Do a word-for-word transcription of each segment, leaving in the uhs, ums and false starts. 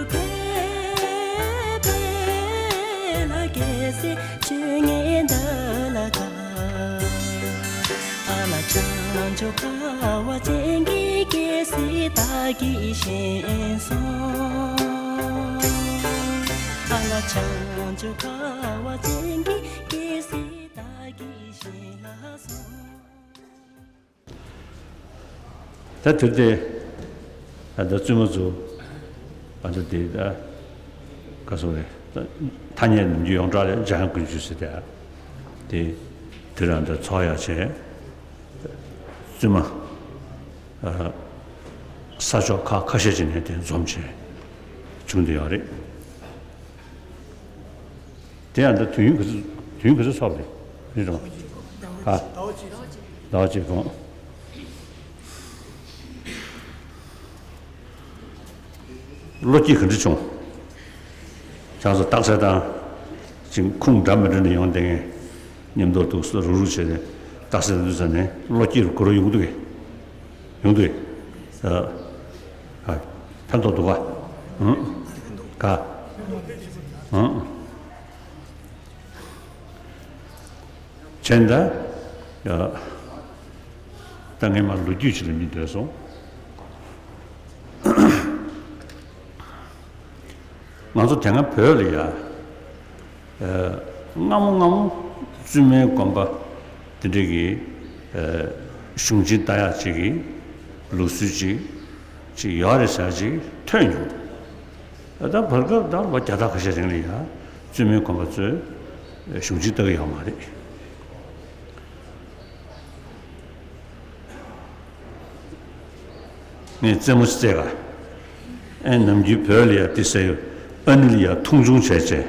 ཨ་ལ་བྱང་ཆུབ་དགའ་བ་ཅན་གྱི་རྒྱལ་སྲས་བདག་གིས་བཞེངས་སོ། ཨ་ལ་བྱང་ཆུབ་དགའ་བ་ཅན་གྱི་རྒྱལ་སྲས་བདག་གིས་བཞེངས་ལགས་སོ། ད་དེར་དེ་ད་ལྟ་བཙུན་མ་ཚོ་ཨ་ད་དེ་ད་ག་སོང་རེད། ཐ་སྙད་ནམ་རྒྱུན་ཡོངས་གྲགས་ལས་འཇམ་དབྱངས་ཀུན་འབྱུང་ཟེར་ཏེ་དེ་དེ་རང་ད་ཚོགས་ཡག་བྱས། བཙུན་མ་ས་ཕྱོགས་ཁག་ཁ་ཤས་ཅིག་ནས་དེ་འཛོམས་བྱས་བྱུང་བསྡད་ཡོད་རེད། དེ་ཡང་ད་དུས་ཡུན་ག་ཚོད་དུས་ཡུན་ག་ཚོད་ཚོགས་པ་རེད། རེད་རོ། ཨ། ཟླ་བ་གཅིག་གོང་། བློ་སྐྱེད་ག་འདྲ་བྱུང་། ཁྱེད་ཚོ་རྟགས་གསལ་དང་། ཅིང་ཁུངས་འདྲ་མི་འདྲ་ནས་ཡོང་བསྡད་མཁན། མཉམ་དུ་འདུག་ས་རུག་རུག་བྱས་ནས་རྟགས་གསལ་འདུག་ས་ནས་བློ་སྐྱེད་རུ་གོ་རུ་ཡོང་གི་འདུག་གས། ཡོང་འདུག་གས། ཨ། ཕན་ཐོགས་འདུག་ག་ཨང་། ག་ཨང་། བྱས་ན་ད། ད་ངས་མ་ལོ་རྒྱུས་ཅིག་ལ་མི་འདོད་སོང་། ང་ཚོ་དེ་སྔ་བོད་ལ་ཡ། སྔ་མོ་སྔ་མོ་བཙུན་མའི་དགོན་པ་དེ་འདྲ་གི་གཞུང་ཆེན་ལྟ་ཡག་ཅིག་གི་ལུགས་སྲོལ་ཅིག་ཅིག་ཡོད་རེད་ཟེར་ཅིག་ཐོས་མྱོང་། ད་བར་སྐབས་ད་ལོ་བརྒྱ་ཕྲག་ཁ་ཤས་རིང་ལ་ཡ་བཙུན་མའི་དགོན་པ་ཚོས་གཞུང་ཆེན་ལྟ་གི་ཡོད་མ་རེད། ངས་རྩེད་མོ་རྩེ་ག་ཨེ་ནམ་རྒྱུན་བོད་ལ་ཡ་ཏི་སེ་ཡོད། ཨ་ནི་ལ་ཡ་མཐོང་ཆུང་བྱས་བྱས།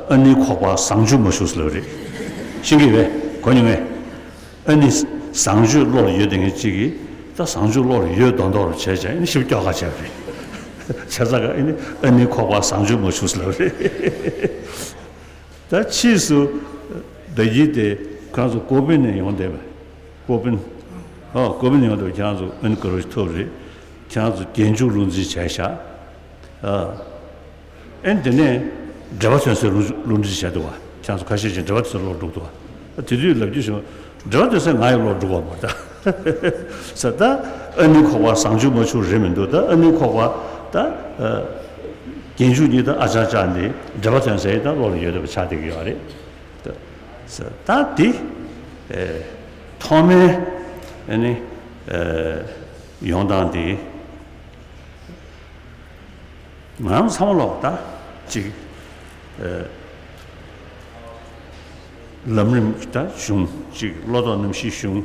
ཨ་ནི་ཁོག་པ་བཟང་སྤྱོད་མ་བྱུང་ཟེར་ལབ་རེད། ཤེས་ཀྱི་རེད། གོ་མྱོང་ངས། ཨ་ནི་བཟང་སྤྱོད་བློ་ལ་ཡོད་དེ་ངས་གཅིག་གིས་ད་བཟང་སྤྱོད་བློ་ལ་ཡོད་མདོག་མདོག་རུ་བྱས་བྱས་ཨ་ནི་ཞིབ་སྐྱོ་ག་བྱས་པ་རེད། བྱས་ཙང་ཨ་ནི་ཨ་ནི་ཁོག་པ་བཟང་སྤྱོད་མ་བྱུང་ཟེར་ལབ་རེད། ད་ཕྱིས་སུ་ད་གིན་དེ་ཁོ་རང་ཚོ་ཀོ་པི་ནས་ཡོང་བསྡད་པ། ཀོ་པི་ཨ་ཀོ་པི་ནས་ཡོང་བསྡད་པ་ཁྱེད་རང་ཚོ་ཨ་ནི་ག་རེ་ཐོབ་རེད། ཁྱེད་རང་ཚོ་རྒྱན་འཇུག་བློ་འཛིན་བྱས་ཤག་ཨ། ཨེ་དེ་ནས་འགྲེལ་པ་ཐོན་སའི་བློ་བློ་འདྲི་བྱས་འདུག་བ། ཁྱེད་ཚོ་ཁ་ཤས་ཀྱིས་འགྲེལ་པ་ཐོན་སའི་བློ་འགྲོ་འདུག་བ། དེ་དུས་ལབ་རྒྱུ་བྱུང་། འགྲེལ་པ་ཐོན་སའི་ང་ཡི་བློ་འགྲོ་བ་མ་རེད་ད། ས་ད་ཨ་ནི་ཁོག་པ་བཟང་སྤྱོད་མ་བྱུང་རེད་མི་འདུག་ད་ཨ་ནི་ཁོག་པ་ད་རྒྱན་འཇུག་གཉིས་ད་ཨ་ཅག་ཅག་འདི་འགྲེལ་པ་ཐོན་སའི་ད་བློ་ལ་ཡོད་བསྡད་པ་ཆགས་བསྡད་ཀྱི་ཡོད་རེད། ད་ས་ད་འདི་ཐོག་མའི་ཨ་ནི་ཡོང་སྟངས་འདི། ང་རང་ཚང་མ་ལོག་ད་ཅིག་ལམ་རིམ་ད་གཞུང་ཅིག་བློ་ལྡོག་རྣམ་བཞིའི་གཞུང་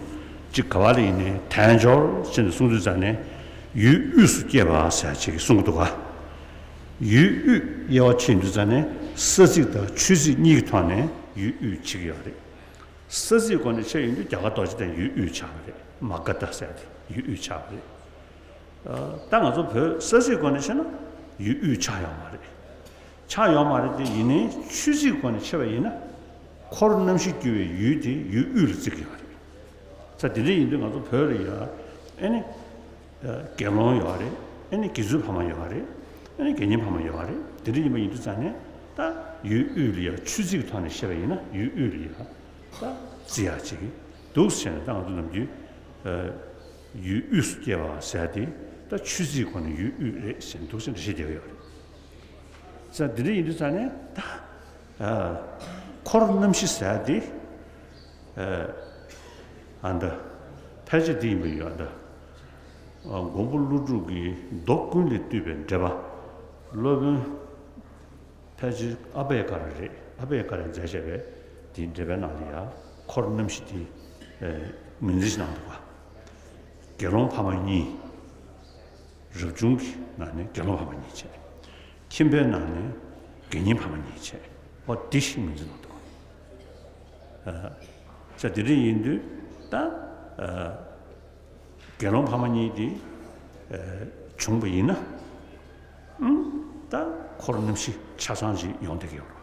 ཅིག་ག་བ་ལ་ཡིན་ནའི་དལ་འབྱོར་ཅན་དུ་གསུང་དུས་ཙང་ནས་ཡུལ་དབུས་སུ་སྐྱེས་པ་ཟེར་ཅིག་གསུང་གི་འདུག་ག་ཡུལ་དབུས་དབྱེ་བ་ཕྱེ་དུས་ཙང་ནས་ས་ཚིགས་དང་ཆོས་ཚིགས་གཉིས་ཀྱི་ཐོག་ནས་ཡུལ་དབུས་ཕྱེ་གི་ཡོད་རེད། ས་ཚིགས་སྒོ་ནས་ཕྱེ་ཡོང་དུས་རྒྱ་གར་རྡོ་རྗེ་གདན་ཡུལ་དབུས་ཆགས་པ་རེད། མ་ག་དྷ་ཟེར་ཏེ་ཡུལ་དབུས་ཆགས་པ་རེད། ད་ང་ཚོ་བོད་ས་ཚིགས་སྒོ་ནས་བཤད་ན་ཡུལ་དབུས་ཆགས་ཡོད་མ་རེད། ཆགས་ཡོད་མ་རེད་དེ་ཡིན་ནའི་ཆོས་ཚིགས་སྒོ་ནས་ཕྱེ་བ་ཡིན་ན་འཁོར་རྣམ་བཞི་རྒྱུ་བའི་ཡུལ་དེ་ཡུལ་དབུས་ལ་བརྩི་གི་ཡོད་རེད། ས་དེ་འདྲ་ཡིན་དུས་ང་ཚོ་བོད་ལ་ཡ་ཨེ་ནི་དགེ་སློང་ཡོད་རེད། ཨེ་ནི་དགེ་ཚུལ་ཕ་མ་ཡོད་རེད། ཨེ་ནི་དགེ་བསྙེན་ཕ་མ་ཡོད་རེད། དེ་འདྲ་ཡིན་པ་ཡིན་དུས་ཙང་ནས་ད་ཡུལ་དབུས་ལ་ཡ་ཆོས་ཚིགས་ཀྱི་ཐོག་ནས་བཤད་པ་ཡིན་ན་ཡུལ་དབུས་ལ་ཡ། ད་བརྩི་ཡག་ཅིག་འདུག་ཟེར་ནས་ད་ང་ཚོ་ནམ་རྒྱུན་ཡུལ་དབུས་སུ་སྐྱེ་བ་ཟེར་ཏེ་ད་ཆོས་ཚིགས་སྒོ་ནས་ཡུལ་དབུས་རེད་ཟེར་ནས་འདུག་ཟེར་འདྲ་བཤད་བསྡད་ཡོད་རེད། ས་འདི་འདྲ་ཡིན་དུས་ཙང་ནས་ད་འཁོར་རྣམ་བཞི་ཟེར་ཏེ་ཨ་འདི་ཕལ་ཆེར་འདི་ཡིན་པ་ཡོད་ཨ་འདི། མགོན་པོ་ཀླུ་སྒྲུབ་ཀྱི་མདོ་ཀུན་ལས་བཏུས་པའི་འགྲེལ་པ། སློབ་དཔོན་ཕལ་ཆེར་ཨ་པད་ཀ་ར་རེད། ཨ་པད་ཀ་རས་མཛད་བྱས་པའི་དེའི་འགྲེལ་པའི་ནང་ལ་ཡང་འཁོར་རྣམ་བཞི་དེ་ངོས་འཛིན་ཞིག་གནང་འདུག་ག་དགེ་སློང་ཕ་མ་གཉིས། རབ་བྱུང་གི་ནང་ནས་དགེ་སློང་ཕ་མ་གཉིས་བྱས། ཁྱིམ་པའི་ནང་ནས་དགེ་བསྙེན་ཕ་མ་གཉིས་བྱས། ཨོ་འདི་ཞིག་ངོས་འཛིན་གནང་འདུག་ཨ་ཅག་དེ་འདྲ་ཡིན་དུས་ད་ཨ་དགེ་སློང་ཕ་མ་གཉིས་དེ་ཨ་བྱུང་བ་ཡིན་ན་ཨང་ད་འཁོར་རྣམ་བཞི་ཆ་ཚང་ཞིག་ཡོང་བསྡད་ཀྱི་ཡོད་རེད།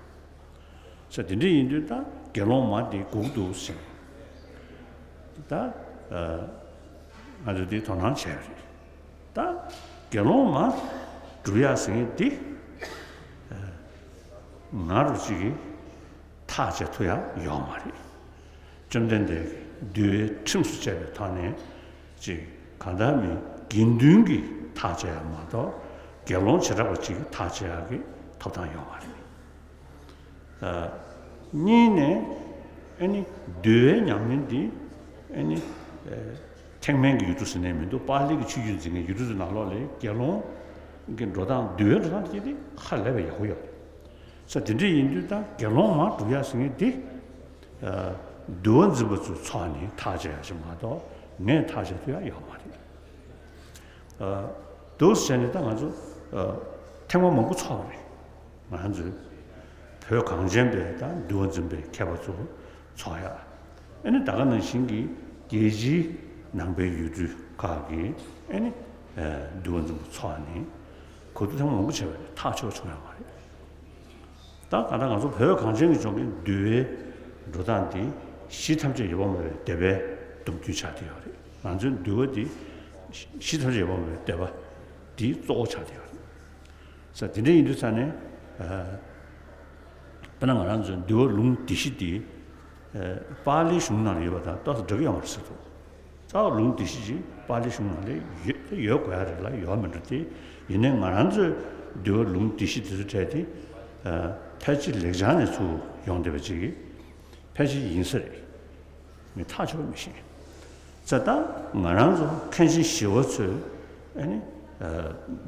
ས་དེ་འདྲ་ཡིན་དུས་ད་དགེ་སློང་མ་དེ་སྒུག་འདུག་ཟེར། ད་ཨ་ང་ཚོ་དེ་དོ་སྣང་བྱས་པ་རེད། ད་དགེ་སློང་མ་ སྒྲུབ་ཡག་ཟེར་མཁན་འདི་ང་རུ་གཅིག་གིས་ཐག་བཅད་ཐུབ་ཡག་ཡོད་མ་རེད། བཅོམ་ལྡན་འདས་ཀྱིས་འདུལ་བའི་ཁྲིམས་སུ་བཅས་པའི་ཐོག་ནས་ཅིག་གང་ལྟར་མིན་དགེ་འདུན་གྱིས་ཐག་བཅད་ཡག་མ་གཏོགས་དགེ་སློང་བྱེ་བྲག་པ་གཅིག་གིས་ཐག་བཅད་ཡག་གི་ཐོབ་ཐང་ཡོད་མ་རེད། ཨ། གཉིས་ནས་ཨ་ནི་འདུལ་བའི་ཉམས་ལེན་འདི་ཨ་ནི་ཨ་ཐེག་དམན་གྱི་ཡུལ་གྲུ་ཟེར་ནས་མི་འདུག་པཱ་ལི་གི་ཆོས་བརྒྱུད་འཛིན་མཁན་ཡུལ་གྲུ་ཚོའི་ནང་ལོགས་ལ་དགེ་སློང་གི་འགྲོ་སྟངས་འདུལ་བའི་འགྲོ་སྟངས་དེ་ཧ་ལས་པའི་ཡག་པོ་ཡོད་རེད། ས་དེ་འདྲ་ཡིན་དུས་ད་དགེ་སློང་མར་སྒྲུབ་ཡག་ཟེར་མཁན་འདི་ཨ་འདུལ་བ་འཛིན་པ་ཚོའི་ཚོགས་ནས་ཐག་བཅད་ཡག་ཞིག་མ་གཏོགས་ངས་ཐག་བཅད་ཐུབ་ཡག་ཡོད་མ་རེད། ཨ། འདུག་སེ་བྱས་ནས་ད་ང་ཚོ་ཨ་ཐེངས་མ་མང་པོ་ཚོགས་པ་རེད། ང་ཚོས་བོད་གངས་ཅན་པའི་ད་འདུལ་བ་འཛིན་པའི་མཁས་པ་ཚོ་ཚོགས་ཡག་ཨ་ནི་ད་ག་ནང་བཞིན་གྱི་རྒྱལ་སྤྱིའི་ནང་པའི་ཡུལ་གྲུ་ཁག་གི་ཨ་ནི་ཨ་འདུལ་བ་འཛིན་པ་ཚོགས་ནས་གོ་བསྡུར་ཐེངས་མ་མང་པོ་བྱས་པ་རེད། ཐག་ཆོད་པ་བྱུང་ཡག་མ་རེད། ད་གང་ལྟར་ང་ཚོ་བོད་གངས་ཅན་གྱི་ལྗོངས་ཀྱི་འདུལ་བའི་འགྲོ་སྟངས་འདི་གཞི་ཐམས་ཅད་ཡོད་པར་སྨྲ་བའི་སྡེ་པའི་སྡོམ་རྒྱུན་ཆགས་བསྡད་ཡོད་རེད། ང་ཚོའི་འདུལ་བ་འདི་གཞི་ཐམས་ཅད་ཡོད་པར་སྨྲ་བའི་སྡེ་པ་འདིའི་གཙོ་བོ་ཆགས་བསྡད་ཡོད་རེད། ས་དེ་འདྲ་ཡིན་དུས་ཙང་ནས་ཨ་དཔེར་ན་ང་རང་ཚོའི་འདུལ་བ་ལུང་སྡེ་བཞི་འདི་ཨ་པཱ་ལིའི་གཞུང་ནང་ལ་ཡོད་པ་དང་ཏོག་ཙམ་འདྲ་གི་ཡོད་མ་རེད་ཟེར་འདུག་རྩ་བ་ལུང་སྡེ་བཞི་ཅིག་པཱ་ལིའི་གཞུང་ནང་ལ་ཡོད་ཡོད་དགོས་ཡ་རེད་ལ་ཡོད་མི་འགྲོ་སྟེ། ཡིན་ནའི་ང་རང་ཚོའི་འདུལ་བ་ལུང་སྡེ་བཞི་དེ་ཚོ་གྲས་དེ་ཨ་ཕལ་ཆེར་ལེགས་བྱང་ནས་ཚུར་ཡོང་བསྡད་པ་ཅིག་ཕལ་ཆེར་ཡིན་ས་རེད། ངས་ཐག་ཆོད་པ་མི་ཤེས། ཙང་ད་ང་རང་ཚོ་མཁན་ཆེན་ཞི་བ་འཚོས་ཨ་ནི་ཨ་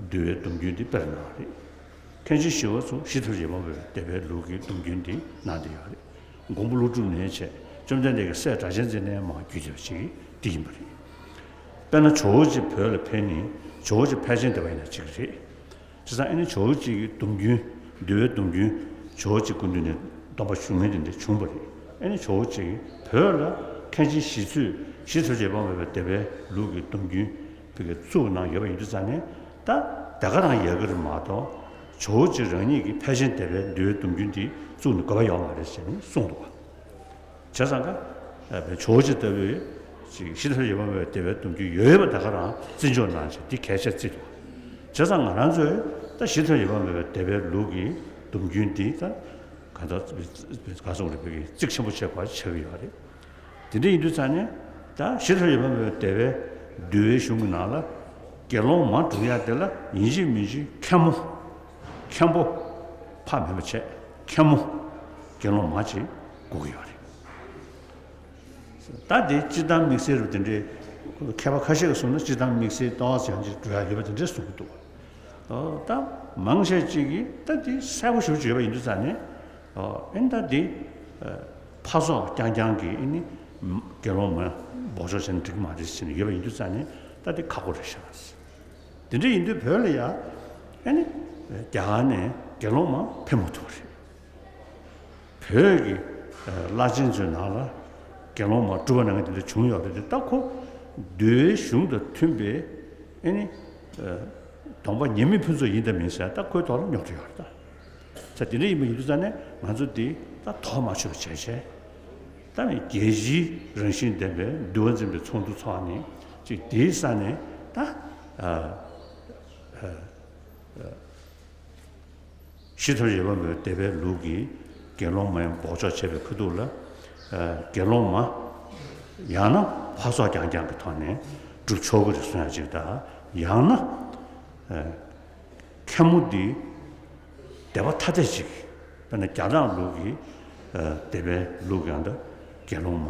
འདུལ་བའི་སྡོམ་རྒྱུན་འདི་སྤེལ་གནང་བ་རེད། མཁན་ཆེན་ཞི་བ་འཚོ་གཞི་ཐམས་ཅད་ཡོད་པར་སྨྲ་བའི་སྡེ་པའི་ལུགས་ཀྱི་སྡོམ་རྒྱུན་འདི་གནང་བསྡད་ཡོད་རེད། མགོན་པོ་ཀླུ་སྒྲུབ་ནས་བྱས་བཅོམ་ལྡན་འདས་ཀྱི་སྲས་སྒྲ་གཅན་འཛིན་ནས་མར་བརྒྱུད་བསྡད་པ་ཅིག་འདི་ཡིན་པ་རེད། དཔེར་ན་ཇོ་བོ་རྗེ་བོད་ལ་ཕེབས་ནས་ཇོ་བོ་རྗེ་ཕལ་ཆེན་སྡེ་པ་ཡིན་ན་གཅིག་རེད། བྱས་ཙང་ཨ་ནི་ཇོ་བོ་རྗེ་གི་སྡོམ་རྒྱུན་འདུལ་བའི་སྡོམ་རྒྱུན་ཇོ་བོ་རྗེ་སྐུ་མདུན་ནས་སྡོམ་པ་ཞུ་མཁན་དེ་འདྲ་བྱུང་བ་རེད། ཨ་ནི་ཇོ་བོ་རྗེ་གིས་བོད་ལ་མཁན་ཆེན་ཞི་འཚོས་གཞི་ཐམས་ཅད་ཡོད་པར་སྨྲ་བའི་སྡེ་པའི་ལུགས་ཀྱི་སྡོམ་རྒྱུན་བོད་ཀྱི་བཙུགས་གནང་ཡོད་པ་ཡིན་དུས་ཙང་ནས་ད་དེ་ག་རང་ཡག་གི་རེད་མ་གཏོགས་ཇོ་བོ་རྗེ་རང་ཉིད་ཀྱིས་ཕལ་ཆེན་སྡེ་པའི་འདུལ་བའི་སྡོམ་རྒྱུན་དེ་བཙུགས་ནས་དགོས་པ་ཡོད་མ་རེད་ཟེར་ནས་གསུངས་འདུག་བ། བྱས་ཙང་ཀ་ཇོ་བོ་རྗེ་ལྟ་བུའི་ཅིག་གཞི་ཐམས་ཅད་ཡོད་པར་སྨྲ་བའི་སྡེ་པའི་སྡོམ་རྒྱུན་ཡོད་པ་དེ་ག་རང་བརྩི་འཇོག་གནང་བྱས་འདི་གལ་ཆེར་བརྩི་འདུག་བ། བྱས་ཙང་ང་རང་ཚོས་ད་གཞི་ཐམས་ཅད་ཡོད་པར་སྨྲ་བའི་སྡེ་པའི་ལུགས་ཀྱི་སྡོམ་རྒྱུན་འདི་ད་ག་ད་ག་སོང་རེད་བོད་ཀྱི་གཙིགས་ཆེན་པོ་ཆེ་བ་ཆགས་ཀྱི་ཡོད་རེད། དེ་འདྲ་ཡིན་དུས་ཙང་ནས་ད་གཞི་ཐམས་ཅད་ཡོད་པར་སྨྲ་བའི་སྡེ་པའི་འདུལ་བའི་གཞུང་གི་ནང་ལ་དགེ་སློང་མ་སྒྲུབ་ཡ་དེ་ལ་ཡིན་གཅིག་མིན་གཅིག་མཁན་མོ་མཁན་པོ་ཕ་མེད་པ་བྱས་མཁན་མོ་དགེ་སློང་མ་ཅིག་དགོས་ཀྱི་ཡོད་རེད། ད་དེ་སྤྱིར་བཏང་དམིགས་བསལ་རུ་དེ་འདྲའི་མཁས་པ་ཁ་ཤས་ཀྱིས་གསུངས་ན་སྤྱིར་བཏང་དམིགས་བསལ་ཏོག་ཙམ་ཅིག་འགྲོ་ཡ་ཡོད་པ་དེ་འདྲས་གསུང་གི་འདུག་ཨོ། ད་མང་ཆེ་ཅིག་གིས་ད་དེ་གསལ་པོ་ཞེ་པོ་ཅིག་ཡོད་པ་ཡིན་དུས་ཙང་ནས། ཨོ། ཨེ་ད་དེ་ཨ་ཕ་སོགས་རྐྱང་རྐྱང་གིས་ཨེ་ནི་དགེ་སློང་མ་འབོགས་ཆོག་བྱས་ན་འགྲིག་གི་མ་རེད་ཟེར་ནས་ཡོད་པ་ཡིན་དུས་ཙང་ནས་ད་དེ་ཁག་པོ་རེད་ཤག་དེ་འདྲ་ཡིན་དུས་བོད་ལ་ཡ་ཨེ་ནི་རྒྱ་གར་ནས་དགེ་སློང་མ་ཕེབས་མ་ཐུབ་པ་རེད། བོད་ཀྱི་ཨ་བླ་ཆེན་ཚོའི་ནང་ལ་དགེ་སློང་མ་སྒྲུབ་པ་གནང་མཁན་དེ་འདྲ་བྱུང་ཡོད་རེད་དེ། ད་ཁོ་འདུལ་བའི་གཞུང་དང་མཐུན་པའི་ཨེ་ནི་ཨ་སྡོམ་པ་ཉམས་མི་ཕུན་ཚོགས་ཡིན་དང་མིན་ཟེར་ད་ཁོའི་ཐོག་ལ་རྙོག་དྲ་ཡོད་རེད་ད། ད་དེ་འདྲ་ཡིན་པ་ཡིན་དུས་ཙང་ནས་ང་ཚོ་འདི་ད་ཐོག་མ་ཆོད་པ་བྱས་བྱས་ད་ནི་རྒྱལ་སྤྱིའི་རང་བཞིན་ལྡན་པའི་འདུལ་བ་འཛིན་པའི་ཚོགས་འདུ་ཚོགས་ནས་ཅིག་དེའི་ས་ནས་ད་ཨ་ཨ་ཨ། གཞི་ཐམས་ཅད་ཡོད་པར་སྨྲ་བའི་སྡེ་པའི་ལུགས་ཀྱི་དགེ་སློང་མ་ཡང་འབོགས་ཆོག་བྱས་པའི་ཁ་ཐུག་ལ། ཨ་དགེ་སློང་མ་ཡང་ན་ཕ་སོགས་རྐྱང་རྐྱང་གི་ཐོག་ནས་སྒྲུབ་ཆོག་གི་རེད་གསུང་ཡ་ཅིག་དང་། ཡང་ན་ཨ་མཁན་མོ་འདི་སྡེ་པ་ཐ་དད་ཅིག་དཔེར་ན་རྒྱ་ནག་ལུགས་ཀྱི་ཨ་སྡེ་པའི་ལུགས་ཀྱི་ཡང་ད་དགེ་སློང་མ་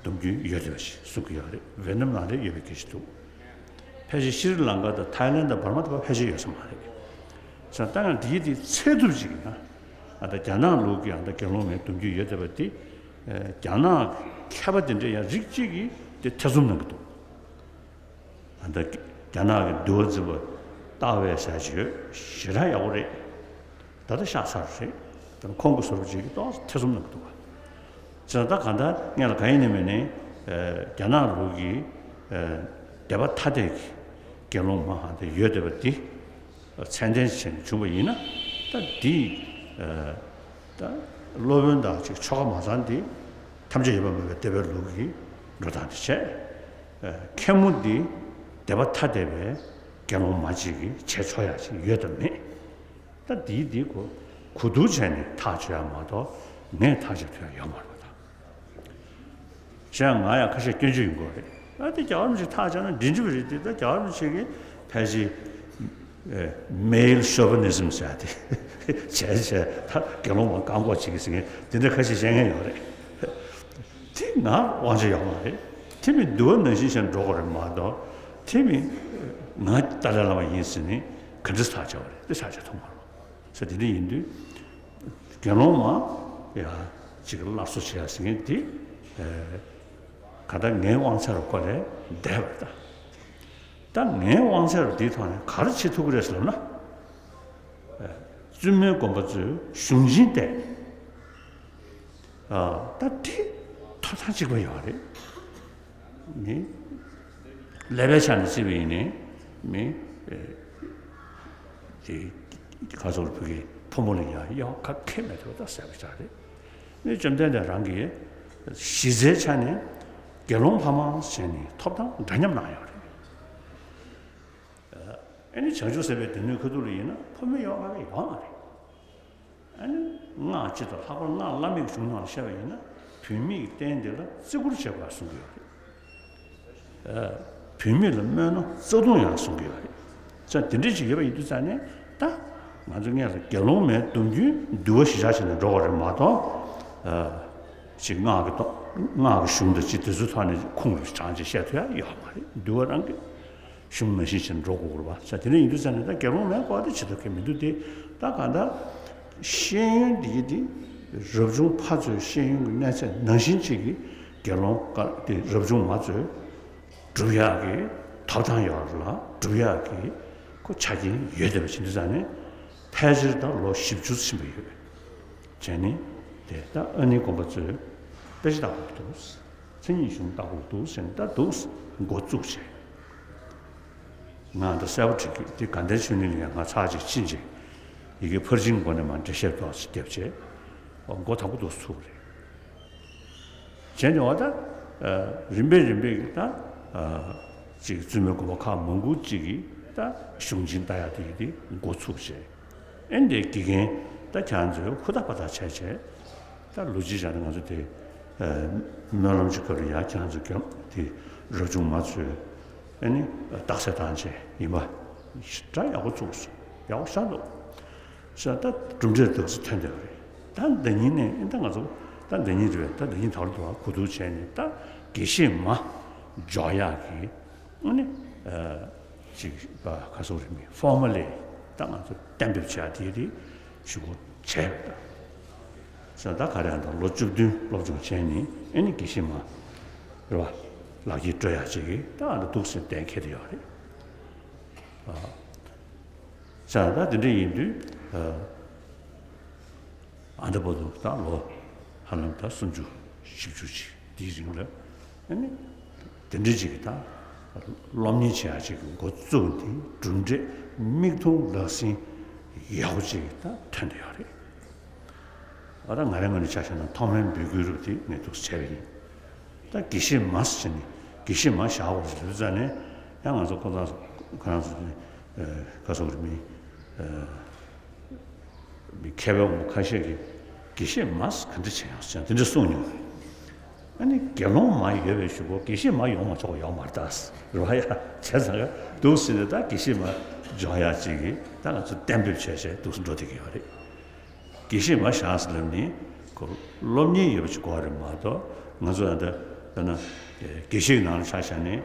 སྡོམ་རྒྱུན་ཡོད་བསྡད་པ་ཞིག་གསུང་གི་ཡོད་རེད། ཝེ་ནམ་ནང་ལ་ཡོད་པའི་སྐད་ཆ་འདུག་ཕལ་ཆེར་ཤྲི་ལང་ཀ་དང་ཐའི་ལན་དང་འབར་མ་དེ་པར་ཕལ་ཆེར་ཡོད་ས་མ་རེད། ས་ད་ཡང་འདིའི་དེ་ཚད་ཐུབ་ཅིག་ཡིན་ན། ཨ་ད་རྒྱ་ནག་ལུགས་ཀྱི་ཨ་ད་དགེ་སློང་མའི་སྡོམ་རྒྱུན་ཡོད་བསྡད་པ་དེ། ཨ་རྒྱ་ནག་མཁས་པ་དེ་འདྲ་ཡང་རིགས་གཅིག་གིས་དེ་ཐེ་ཚོམ་གནང་གི་འདུག་ཨ་ད་རྒྱ་ནག་གི་འདུལ་བ་འཛིན་པ་ཏཱ་ཝེ་ཟེར་ཅིག་ཡོད། ཞེ་དྲག་ཡག་པོ་རེད། ད་ལྟ་གཤེགས་ཚར་རེད། ད་ཁོང་གི་ཟུར་པ་ཅིག་གིས་ཏོག་ཙམ་ཐེ་ཚོམ་གནང་གི་འདུག་ག་བྱས་ཙང་ད་གང་ལྟར་སྔོན་ལ་གང་ཡིན་ནའི་མིན་ནའི་ཨ་རྒྱ་ནག་ལུགས་ཀྱི་ཨ་སྡེ་པ་ཐ་དད་ཀྱི་དགེ་སློང་མ་ཧ་དེ་ཡོད་བསྡད་པ་འདི་ཚད་ལྡན་ཞིག་བྱུང་བ་ཡིན་ན། ད་འདི་ཨ་ད་སློབ་དཔོན་དང་ཅིག་ཆོ་ག་མ་ཚང་འདི་ཐམས་ཅད་ཡོད་པར་སྨྲ་བའི་སྡེ་པའི་ལུགས་ཀྱི་འགྲོ་སྟངས་དེ་བྱས། ཨ་མཁན་མོ་འདི་སྡེ་པ་ཐ་དད་པའི་ དགེ་སློང་མ་གཅིག་གིས་བྱས་ཆོག་ཡག་ཅིག་ཡོད་དམ་མེད། ད་འདིའི་འདི་གོ་གོ་བསྡུར་བྱས་ནས་ཐག་གཅོད་ཡག་མ་གཏོགས་ངས་ཐག་གཅོད་ཐུབ་ཡག་ཡོད་མ་རེད་པ། ད་གཞན་ང་ཡང་ཁ་ཤས་སྐྱོན་བརྗོད་ཡོང་གི་རེད། ཨ་དེ་རྒྱལ་བ་རིན་པོ་ཆེ་ཐག་བཅད་ན་འགྲིག་འགྲིག་པ་རེད་དེ། ད་རྒྱལ་བ་རིན་པོ་ཆེ་གིས་ཕལ་ཆེར་male chauvinism ཟེར་ཡག་དེ་བྱས་བྱས་ད་དགེ་སློང་མ་བཀག་འགོག་བྱེད་ཀྱི་ཟེར་མཁན་དེ་འདྲ་ཁ་ཤས་བཤད་མཁན་ཡོད་རེད། དེ་ང་དབང་ཆ་ཡོད་མ་རེད། དེ་མིན་འདུལ་བ་ནང་བཞིན་བྱས་འགྲོ་དགོས་རེད་མ་གཏོགས། དེ་མིན་ང་ཏཱ་ལའི་བླ་མ་ཡིན་ཟེར་ནས་ག་འདྲ་ཐག་བཅད་པ་རེད། དེ་ཐག་བཅད་ཐུབ་མ་རེད། ས་དེ་འདྲ་ཡིན་དུས་དགེ་སློང་མ་ཡ་ཅིག་སླར་གསོ་བྱེད་ཡག་ཟེར་མཁན་དེ་ག་ད་ངའི་དབང་ཚད་རུ་བཀོད་ལས་འདས་པ་རེད། ད་ད་ངའི་དབང་ཚད་རུ་འདིའི་ཐོག་ནས་ག་རེ་བྱེད་ཐུབ་ཀྱི་རེད་ཟེར་ལབ་ན། བཙུན་མའི་དགོན་པ་ཚོས་གཞུང་ཆེན་བལྟས། ཨ་ད་དེ་ཐོབ་ཐང་གཅིག་པ་ཡོད་རེད། མི་ཀླད་པའི་ཆ་ནས་བརྩིས་པ་ཡིན་ནའི་མི་དེ་ག་ཚོད་བུ་གའི་ཕོ་མོ་ལ་ཡང་གཡོ་ཁ་ཁེ་མེད་ཐུབ་ད་ཟེར་བ་ཆགས་རེད། མི་བཅོམ་ལྡན་འདས་རང་གི་གཞི་རྩའི་ཆ་ནས་དགེ་སློང་ཕ་མ་བྱས་ནས་ཐོབ་ཐང་འདྲ་མཉམ་གནང་ཡོད་རེད། ཨ་ནི་བྱང་ཆུབ་སེམས་དཔའི་སྡེ་སྣོད་ཁ་ཐུག་ལ་ཡིན་ན་ཕོ་མོའི་གཡོ་ཁ་ཡོད་མ་རེད། ཨ་ནི་སྔགས་སྤྱི་དང་ལྷག་པར་སྔགས་བླ་མེད་ཀྱི་གཞུང་ནང་ལ་བཤད་པ་ཡིན་ན་བུད་མེད་ཀྱི་རྟེན་དེ་ལ་བརྩི་བཀུར་བྱེད་དགོས་གསུང་གི་ཡོད་རེད། ཨ་བུད་མེད་ལ་སྨོད་ན་རྩ་ལྟུང་ཡང་གསུང་གི་ཡོད་རེད། ཙང་དེ་འདྲ་ཅིག་ཡོད་པ་ཡིན་དུས་ཙང་ནས་ད་ང་ཚོ་སྔས་ལ་དགེ་སློང་མའི་སྡོམ་རྒྱུན་འདུལ་བ་གཞིར་བཞག་བྱས་ནས་འགྲོ་དགོས་རེད་མ་གཏོགས། ཨ་ཅིག་སྔགས་ཀྱི་ཐོག་སྔགས་ཀྱི་གཞུང་དང་ཅིག་དེ་ཚོའི་ཐོག་ནས་ཁུངས་ལ་དྲངས་ཅིག་བཤད་ཐུབ་ཡག་ཡོད་མ་རེད། འདུལ་བ་རང་གི་གཞུང་ནང་བཞིན་བྱས་ནས་འགྲོ་དགོས་རེད་པ། ས་དེ་འདྲ་ཡིན་དུས་ཙང་ནས་ད་དགེ་སློང་མའི་སྐོར་དེ་བྱེད་ཐུབ་མཁན་མི་འདུག་སྟེ། ད་གང་ལྟར་ཤེས་ཡོན་འདི་གི་དེ་རབ་བྱུང་ཕ་ཚོའི་ཤེས་ཡོན་གྱི་གནས་ཚད་ནང་བཞིན་ཅིག་གི་དགེ་སློང་ཀ་དེ་རབ་བྱུང་མ་ཚོས་སྒྲུབ་ཡག་གི་ཐོབ་ཐང་ཡོད་རེད་ལ། སྒྲུབ་ཡག་གི་ཁོ་ཆ་རྐྱེན་ཡོད་བསྡད་པ་བྱེད་དུས་ཙང་ནས་ཕལ་ཆེར་ད་ལོ་བཞི་བཅུ་ཕྱིན་པ་ཡོད། བྱས་ནས་དེ་ད་ཨ་ནེ་དགོན་པ་ཚོས་དཔེ་ཆ་ལྟ་དགོས་འདུག་མཚན་ཉིད་གཞུང་ལྟ་དགོས་འདུག་ཟེར་ནས་ད་འདུག་འགོ་བཙུགས་བྱས། ང་ད་གསལ་པོ་འགྲིག་གི་དེ་དགའ་ལྡན་ཆོས་གླིང་ལ་ཡང་ང་ཚར་གཅིག་ཕྱིན་རྗེས་ཡི་གེ་ཕར་ཕྱིན་སྒོ་ནས་མར་འགྲེལ་བཤད་ཏོག་ཙམ་བརྒྱབ་བྱས་འགོ་དང་པོ་འདུག་ཚུགས་རེད། བྱས་ནས་འོ་ད་རིམ་པས་རིམ་པས་ཀྱི་ད་ཅིག་བཙུན་མའི་དགོན་པ་ཁག་མང་པོ་ཅིག་གིས་ད་གཞུང་ཆེན་ལྟ་ཡག་དེ་ཡི་དེ་འགོ་ཚུགས་བྱས། ཨེ་འདྲའི་དགེ་རྒན་ད་ཁྱེད་རང་ཚོས་ཧུར་ཐག་པ་ཐག་བྱས་བྱས། ད་ལོ་གཅིག་བཞག་ན་ང་ཚོ་དེ་སྨོན་ལམ་གྱི་སྐབས་ལ་ཡ་ཁྱེད་རང་ཚོ་རྒན་དེ་རབ་བྱུང་མ་ཚོས་ཨེ་ནི་རྟགས་གསལ་བཏང་བྱས་ཡིན་པ་འདྲ་ཡག་པོ་བཙུགས་སོང་། ཡག་པོ་ཤར་འདུག་ས། ད་གྲུབ་འབྲས་འདུག་སེ་ཐོན་བསྡད་པ་རེད། ད་འདི་ཉིན་ནས་ཨེ་ད་ང་ཚོ་ད་འདི་ཉིན་རེད་པས། ད་འདི་ཉིན་ད་ལོ་དུ་བ་གོ་བསྡུར་བྱས་ནས་ད་དགེ་བཤེས་མ་འཇོག་ཡག་གི་ཨ་ནི། ཅིག་པ་ག་སོག་རིག་མིན་ཕོར་མ་ལི་ད་ང་ཚོ་གཏན་འབེབས་བྱ་དེ་རེད་ཞུ་སྒོ་བྱས་པ་དང་། ས་ད་ག་རེ་ཡང་ད་ལོ་བཅུ་བདུན་སློབ་སྦྱོང་བྱས་ནས་ཨེ་ནི་དགེ་བཤེས་མ་རེད་བ། ལག་ཁྱེར་སྤྲོད་ཡག་ཅིག་གི་ད་ཨ་ད་འདུག་སེ་གཏན་འཁེལ་དུ་ཡོད་རེད། ས་ད་དེ་འདྲ་ཡིན་དུས། ཨ་འདི་བར་དུ་ད་ལོ་ཧ་ལམ་ད་སུམ་ཅུ་བཞི་བཅུ་ཅིག་འདིའི་རིང་ལ་ཨ་ནི་དེ་འདྲ་ཅིག་གི་ད་སློབ་གཉེར་བྱེད་ཡག་ཅིག་གི་འགོ་བཙུགས་ཏེ་གྲུབ་འབྲས་མིག་མཐོང་ལག་ཟིན་ཡག་པོ་ཅིག་ད་ཐོན་བསྡད་ཡོད་རེད། ཨ་ད་ང་རའི་ངོས་ནས་ཆ་བཞག་ན་ཐོག་མའི་འབོད་སྐུལ་རུ་དེ་ངས་འདུག་བྱས་པ་ཡིན། ད་དགེ་བཤེས་མ་ཟེར་ནས་དགེ་བཤེས་མ་བཞག་དགོས་ཟེར་དུས་ཙང་ནས་ཡང་ང་ཚོ་ཁོ་ཚོ་ཁོ་རང་ཚོ་ནས་ག་སོག་རིག་མིན། མི་མཁས་པའི་ངོ་ཁ་ཤས་ཀྱིས་དགེ་བཤེས་མ་ག་འདྲ་བྱེད་ཡོང་ཟེར་དེ་འདྲ་གསུངས་མྱོང་། ཨ་ནི་དགེ་སློང་མ་ཡོད་པའི་གཞུག་གུ་དགེ་བཤེས་མ་ཡོང་མ་ཆོག་པ་ཡོད་མ་རེད་ད། རེད་བ་ཡ། བྱས་ཙང་ག་འདུག་ཟེར་ནས་ད་དགེ་བཤེས་མ་འཇོག་ཡག་ཅིག་གིས་ད་ང་ཚོ་གཏན་འབེབས་བྱས་བྱས་འདུག་སེ་འགྲོ་བསྡད་ཀྱི་ཡོད་རེད། དགེ་བཤེས་མ་བཞག་ཟེར་ལབ་ནི་ཁོ་སློབ་གཉེར་ཡོད་པ་ཅིག་དགོས་རེད་མ་གཏོགས་ང་ཚོ་ཡང་ད་དཔེར་ན་དགེ་བཤེས་ནང་ལ་ཆ་བཞག་ནས།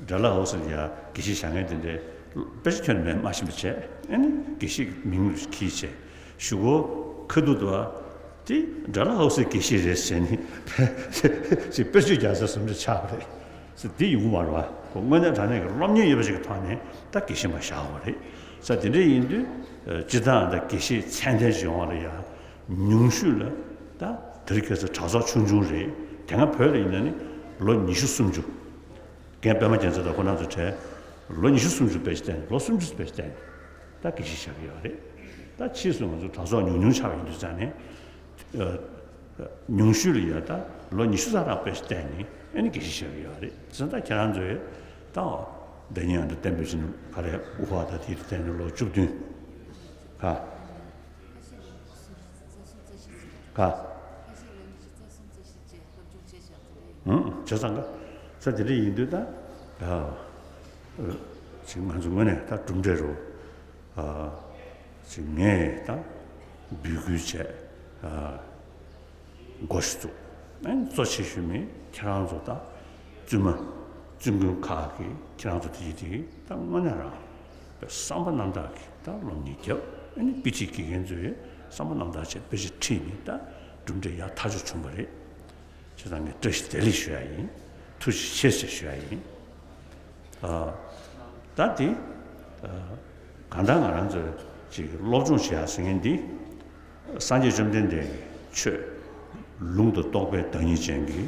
ཌལ་ཧོ་སི་ལ་ཡ་དགེ་བཤེས་བཞག་མཁན་དེ་འདྲའི་དཔེ་ཆ་ཁྱོན་མེད་མ་ཤེས་པ་བྱས། ཨ་ནི་དགེ་བཤེས་ཀྱི་མིང་ལ་ཁྱེར་བྱས་གཞུག་གུ་ཁ་ཐུག་ཏུ་དེ་ཌལ་ཧོ་སི་དགེ་བཤེས་རེད་ཟེར་ནས་ཅིག་དཔེར་བརྗོད་རྒྱག་ས་བཟོ་འདྲ་ཆགས་པ་རེད། ཟེར་འདི་ཡོང་གི་མ་རེད་བ། ཁོ་དངོས་གནས་དྲང་གནས་ཀྱི་སློབ་གཉེར་ཡོད་པ་ཞིག་གི་ཐོག་ནས་ད་དགེ་བཤེས་མ་བཞག་པ་རེད། ས་དེ་འདྲ་ཡིན་དུས་སྤྱིར་བཏང་ད་དགེ་བཤེས་ཚད་ལྡན་ཞིག་ཡོང་བ་ལ་ཡ། ཉུང་ཤོས་ལ་ད་དེ་རིང་ཁ་སང་གྲྭ་ཚོགས་ཆུང་ཆུང་རེད། དེ་སྔ་བོད་ལ་ཡིན་ན་ནི་ལོ་ཉི་ཤུ་སུམ་ཅུ། རྒན་པད་མ་རྒྱལ་མཚན་དང་ཁོ་རང་ཚོ་གྲས་ལོ་ཉི་ཤུ་སུམ་ཅུ་དཔེ་ཆ་བལྟས་ནས་ལོ་སུམ་ཅུ་དཔེ་ཆ་བལྟས་ནས་ད་དགེ་བཤེས་བཞག་གི་ཡོད་རེད། ད་ཕྱིས་སུ་ང་ཚོ་གྲྭ་ཚོགས་ཉུང་ཉུང་ཆགས་པ་ཡིན་དུས་ཙང་ནས་ཉུང་ཤོས་ལ་ཡ་ད་ལོ་ཉི་ཤུ་རྩ་ལྔ་དཔེ་ཆ་བལྟས་ནས་ཨ་ནི་དགེ་བཤེས་བཞག་གི་ཡོད་རེད། བྱས་ཙང་ད་ཁྱེད་རང་ཚོས་ད། བདག་ཉིད་ཨ་འདྲ་བསྟན་པའི་ཕྱིར་ནི་ག་རེ་དབུ་འཕང་དང་དེའི་རིགས་བསྟན་ནས་ལོ་བཅུ་བདུན། ག་ག་ཨང་། བྱས་ཙང་ག་ས་དེ་འདྲ་ཡིན་དུས་ད། ཨ་ཅིག་ང་ཚོ་ངོས་ནས་ད་གྲུབ་འབྲས་རུ། ཨ་ཅིག་ངས་ད་འབོད་སྐུལ་བྱས། ཨ་འགོ་ཞིག་བཙུགས། ཨ་ནི་གཙོ་ཆེ་ཤོས་མི་ཁྱེད་རང་ཚོ་ད་བཙུན་མ་བཙུན་དགོན་ཁག་གི་ཁྱེད་རང་ཚོ་དེ་ཡི་དེ་གི་ད་དངོས་གནས་རང་བསམ་པ་རྣམ་དག་གིས་ད་སློབ་གཉེར་བརྒྱབ། ཨ་ནི་དཔེ་ཁྲིད་དགེ་རྒན་ཚོས་བསམ་པ་རྣམ་དག་བྱས་དཔེ་ཆ་ཁྲིད་ནས་ད་གྲུབ་འབྲས་ཡག་ཐག་ཆོད་བྱུང་བ་རེད། བྱས་ཙང་ངས་བཀྲ་ཤིས་བདེ་ལེགས་ཞུ་ཡ་ཡིན། ཐུགས་རྗེ་ཆེ་ཞེས་ཞུ་ཡ་ཡིན། ཨ་ད་དེ་ཨ་གང་ལྟར་ང་རང་ཚོས་ཅིག་སློབ་སྦྱོང་བྱེད་ཡ་ཟེར་མཁན་འདི། སངས་རྒྱས་བཅོམ་ལྡན་འདས་ཀྱི་ཆོས་ལུང་དང་རྟོགས་པའི་བདག་ཉིད་ཅན་གྱི་